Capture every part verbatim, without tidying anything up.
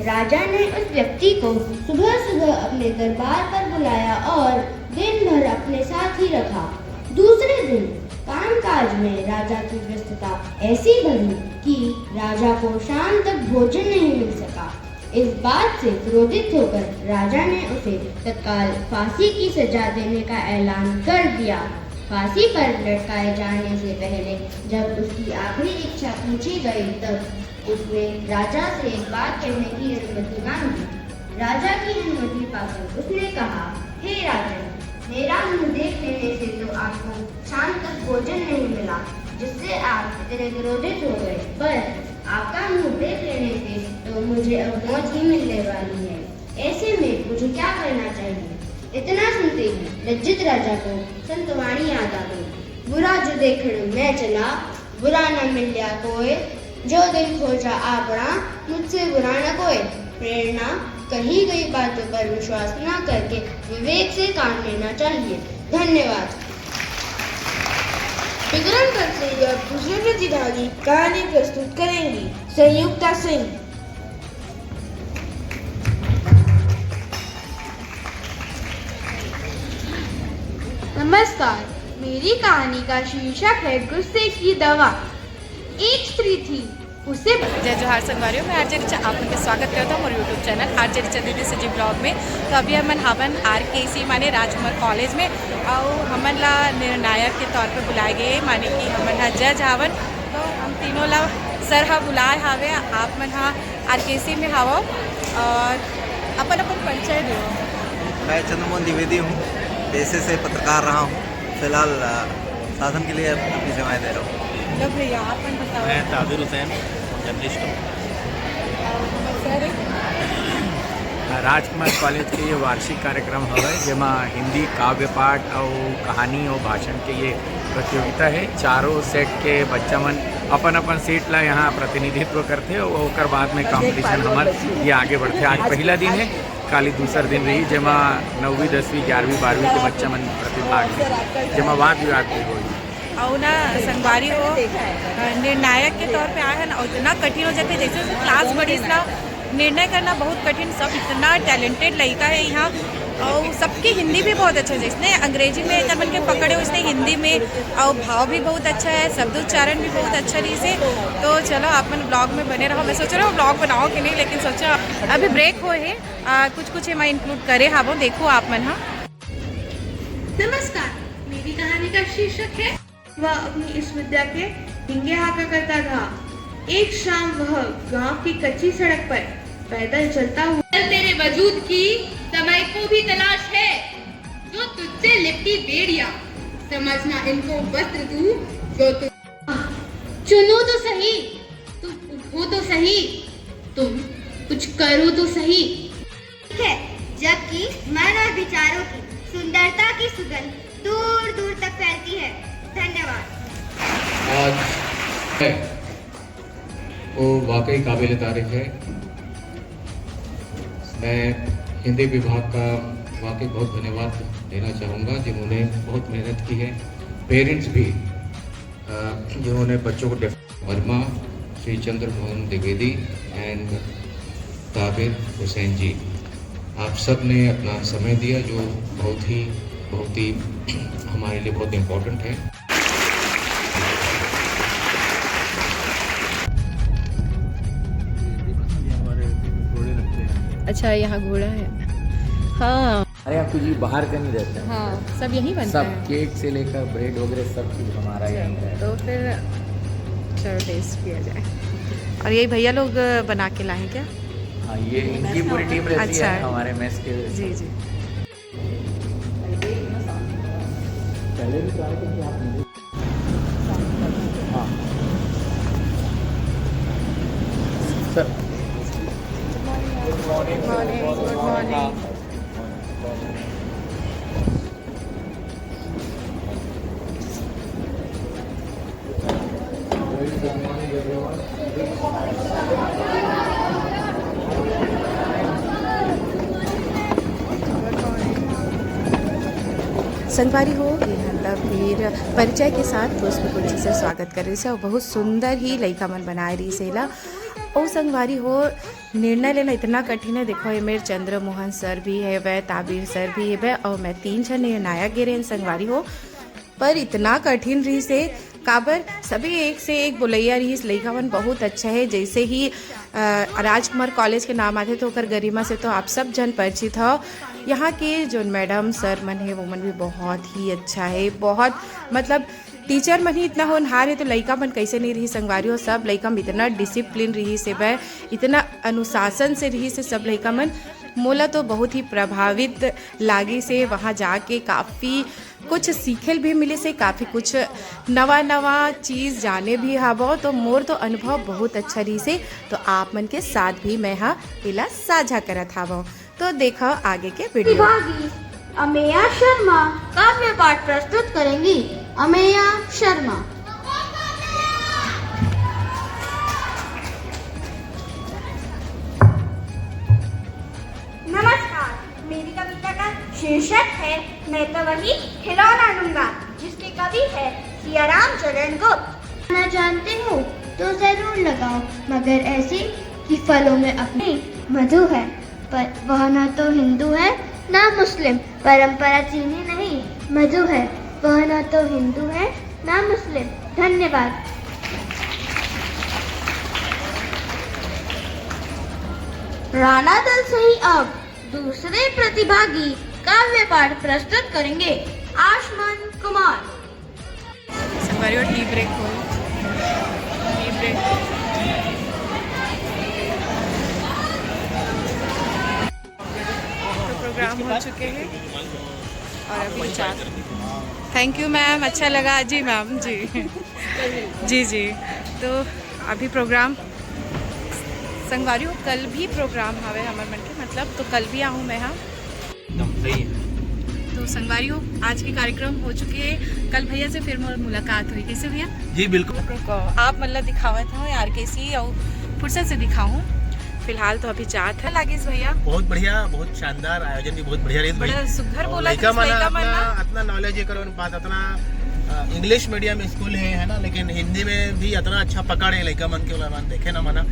राजा ने उस व्यक्ति को सुबह सुबह अपने दरबार पर बुलाया और दिन भर अपने साथ ही रखा। दूसरे दिन कामकाज में राजा की व्यस्तता ऐसी बढ़ी कि राजा को शाम तक भोजन नहीं मिल सका। इस बात से क्रोधित होकर राजा ने उसे तत्काल फांसी की सजा देने का ऐलान कर दिया। फांसी पर लटकाए जाने से पहले जब उसकी आखिरी इच्छा पूछी गई, तब उसने राजा से एक बात कहने की अनुमति मांगी। राजा की अनुमति पाकर उसने कहा, "हे राजन, मेरा मुंह देख लेने से तो आपको शाम तक भोजन नहीं मिला, जिससे आप इतने क्रोधित हो गए, पर आपका मुंह देख लेने से तो मुझे अब मौत ही मिलने वाली है। ऐसे में मुझे क्या करना चाहिए?" इतना सुनते ही लज्जित राजा को संतवाणी याद आ गई, "बुरा जो देखण मैं चला, बुरा न मिल्या कोय, जो दिन खोजा आपणा, मुझसे बुरा न कोय।" प्रेरणा, कही गई बातों पर विश्वास न करके विवेक से काम लेना चाहिए। धन्यवाद। विक्रम कंसेरी अब दूसरे प्रतिभागी कहानी प्रस्तुत करेंगी, संयुक्ता सिंह। नमस्कार, मेरी कहानी का शीर्षक है गुस्से की दवा। एक स्त्री थी, उसे जय जोहार संगवारियों, मैं आरजे रिचा आप मन के स्वागत करता हूँ मोर YouTube चैनल आरजे रिचा दीदी सजी ब्लॉग में। तो अभी हमन हावन आरकेसी माने राजकुमार कॉलेज में, अउ हमन ला निर्णायक के तौर पे बुलाए गए, माने कि हमन हा जज हावन। तो हम तीनों ला सर हा बुलाए हावे, आप मन हा आरकेसी में हावव और अपन अपन परिचय देवव। मैं चंद्रमोहन द्विवेदी हूँ, पेशे से पत्रकार रहा हूँ। फिलहाल, अ, शासन के लिए अपनी सेवाएं दे रहा हूँ। लो भैया, आप मन बताओ। मैं ताबिर हुसैन, जर्नलिस्ट हूँ। और हमारे सर हैं। राजकुमार कॉलेज के ये वार्षिक कार्यक्रम हवय, जेमा हिंदी काव्य पाठ अउ कहानी अउ भाषण के ये प्रतियोगिता है। चारों सेट के बच्चा मन अपन अपन सीट ला यहाँ प्रतिनिधित्व करथे अउ ओकर बाद में कंपटीशन हमर ये आगे बढ़थे। आज पहला दिन है, काली दूसर दिन रही, जेमा नौवीं, दसवीं, ग्यारहवीं, बारहवीं के बच्चा मन प्रतिभाग लेही, जेमा वाद विवाद भी होही। अउ ना संगवारी हो, अ, निर्णायक के तौर पे आए हैं ना, इतना कठिन हो जाथे, जैसे जैसे क्लास बढ़िस ना, निर्णय करना बहुत कठिन। सब इतना टैलेंटेड लड़का है यहाँ, और सबकी हिंदी भी बहुत अच्छा है। जिसने अंग्रेजी में एकर मन के पकड़े, उसने हिंदी में, और भाव भी बहुत अच्छा है, शब्द उच्चारण भी बहुत अच्छा रही से। तो चलो, आप मन ब्लॉग में बने रहो। मैं सोच रहा हूँ ब्लॉग बनाओ कि नहीं, लेकिन सोचा अभी ब्रेक हो है, आ, कुछ कुछ एमा इंक्लूड करे हावो, देखो आप मन हा। नमस्कार, मेरी कहानी का शीर्षक है, वह अपनी इस विद्या के ढींगे हाँका करता था। एक शाम वह गांव की कच्ची सड़क पर पैदल चलता हुआ। कल तेरे वजूद की समय को भी तलाश है, जो तुझसे लिपटी बेड़ियां, समझना इनको वस्त्र तू, जो तु चुनो तो सही, तुम उठो तो सही, तुम कुछ करो तो सही। है, जबकि मन और विचारों की सुंदरता की सुगंध दूर दूर तक फैलती है। धन्यवाद। आज है, वो वाकई काबिल तारीफ है। मैं हिंदी विभाग का वाकई बहुत धन्यवाद देना चाहूँगा, जिन्होंने बहुत मेहनत की है। पेरेंट्स भी, अ, जिन्होंने बच्चों को डेफ-, वर्मा, श्री चंद्र मोहन द्विवेदी and ताबिर हुसैन जी, आप सब ने अपना समय दिया, जो बहुत ही, बहुत ही हमारे लिए बहुत इम्पोर्टेंट है। अच्छा, यहाँ घोड़ा है। हाँ। अरे, आप कुछ बाहर का नहीं रहता है। हाँ, सब यहीं बनता सब है। केक से लेकर ब्रेड वगैरह सब चीज हमारा यहीं है। तो फिर चलो, टेस्ट किया जाए। और यही भैया लोग बना के लाए क्या? हाँ, ये इनकी पूरी टीम रहती है। अच्छा। हमारे मेस के। जी, जी। पहले भी ट्राई करके आप मुझे, हाँ। सर। गुड मॉर्निंग, गुड मॉर्निंग। संगवारी हो, ये ह त फेर परिचय के साथ पुष्प कुर्सी से स्वागत करे से, अउ बहुत सुंदर ही लइका मन बनाए रहिस एला। अउ संगवारी हो, निर्णय लेना इतना कठिन है। देखो, ये मेर चंद्रमोहन सर भी हेवय, ताबीर सर भी हेवय, और मैं तीन झन निर्णायक गे रहेन संगवारी हो। पर इतना कठिन रहिस हे, काबर सभी एक से एक बोलैया रहिस। लइका मन बहुत अच्छा है। जैसे ही अ, राजकुमार कॉलेज के नाम आथे तो ओकर गरिमा से तो आप सब झन परिचित हो। यहाँ के जोन मैडम सर मन है, वो मन भी बहुत ही अच्छा है। बहुत, मतलब, टीचर मन ही इतना होनहार है तो लइका मन कैसे नहीं रही संगवारी हो। सब लइका मन इतना डिसिप्लिन रहिस हे बे, इतना अनुशासन से रहिस हे सब लइका मन। मोला तो बहुत ही प्रभावित लागिस हे। वहाँ जाके काफ़ी कुछ सीखे ल भी मिलिस हे, काफ़ी कुछ नवा नवा चीज़ जाने भी हावव। तो मोर तो अनुभव बहुत अच्छा रहिस हे। तो आप मन के साथ भी मैं हा एला साझा करत हावव। तो देखव आगे के वीडियो। प्रतिभागी अमेया शर्मा काव्य पाठ प्रस्तुत करेंगी। अमेया शर्मा। नमस्कार, मेरी कविता का शीर्षक है मैं तो वही खिलौना लूंगा, जिसके कवि है सियाराम चरण गुप्त। ना जानते हो तो जरूर लगाओ, मगर ऐसी कि फलों में अपनी मधु है, पर वह ना तो हिंदू है ना मुस्लिम, परंपरा चीनी नहीं मधु है, वह ना तो हिंदू है ना मुस्लिम। धन्यवाद। राणा दल से ही अब दूसरे प्रतिभागी काव्य पाठ प्रस्तुत करेंगे आशमन कुमार। संगवारी हो, टी ब्रेक हो, टी ब्रेक। तो प्रोग्राम हो चुके हैं और अभी जा। थैंक यू मैम, अच्छा लगा जी मैम जी। जी जी। तो अभी प्रोग्राम संगवारी हो, कल भी प्रोग्राम हवे हमर मन के, मतलब, तो कल भी आहूँ मैं हा। एकदम सही है। तो संगवारी हो, आज के कार्यक्रम हो चुके हैं। कल भैया से फिर मोर मुलाकात हुई। कैसे भैया? जी बिल्कुल। आप मतलब दिखावत हो यार, कैसी और फुर्सत से दिखाऊं। फिलहाल तो अभी जात है। लागिस भैया? बहुत बढ़िया, बहुत शानदार आयोजन भी, बहुत बढ़िया रहिस भाई। बड़ा सुघर और बोला लइका था मन लइका मन अपना, ना। अपना नॉलेज ये करो बात, अपना इंग्लिश मीडियम स्कूल है, है ना, लेकिन हिंदी में भी इतना अच्छा पकड़ है लइका मन के, ओला मन देखे ना मना,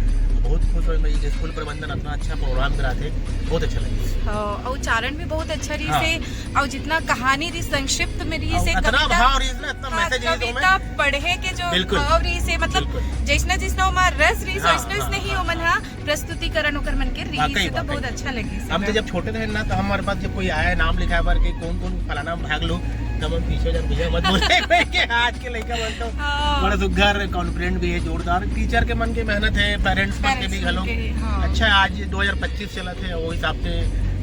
बहुत खुश हो। स्कूल प्रबंधन इतना अच्छा प्रोग्राम कराते, बहुत अच्छा लगे। हाँ, और उच्चारण भी बहुत अच्छा रहिस हाँ। से, और जितना कहानी रहिस संक्षिप्त में रहिस और से, इतना कविता, भाव रहिस ना, इतना हाँ, मैसेज रहिस कविता ओमे। पढ़े के जो बिल्कुल। भाव रहिस से, मतलब बिल्कुल। जैसना जैसना ओमा रस रहिस, हाँ, वैसने हाँ, वैसने ही हाँ, ओमन हाँ। हा प्रस्तुतिकरण ओकर मन के रहिस वाकई, से, तो वाकई। बहुत अच्छा लगिस हम तो एकदम। जब छोटे रहे ना, तो हमारे पास जब कोई आया नाम लिखाए बर के कौन कौन फलाना में भाग लो, तब हम पीछे जन भैया मत बोले कि आज के लइका मन तो हाँ। बड़ा सुघर, कॉन्फिडेंट भी है, जोरदार। टीचर के मन के मेहनत है, पेरेंट्स मन के पेरेंट्स भी मन घलो। के ही, हाँ। अच्छा है, आज ये दो हज़ार पच्चीस चलत है, वो हिसाब से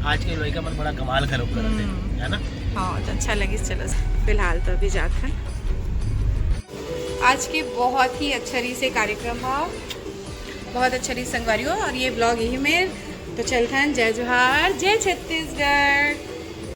आज के लइका मन बड़ा कमाल घलो करत है, हम्म। है ना? हाँ, तो अच्छा लगिस। चलो, फिलहाल तो अभी जात है। आज के बहुत ही अच्छा रहिस से कार्यक्रम हा, बहुत अच्छा रहिस संगवारी हो, और ये ब्लॉग यही में। तो चलथन, जय जोहार, जय छत्तीसगढ़।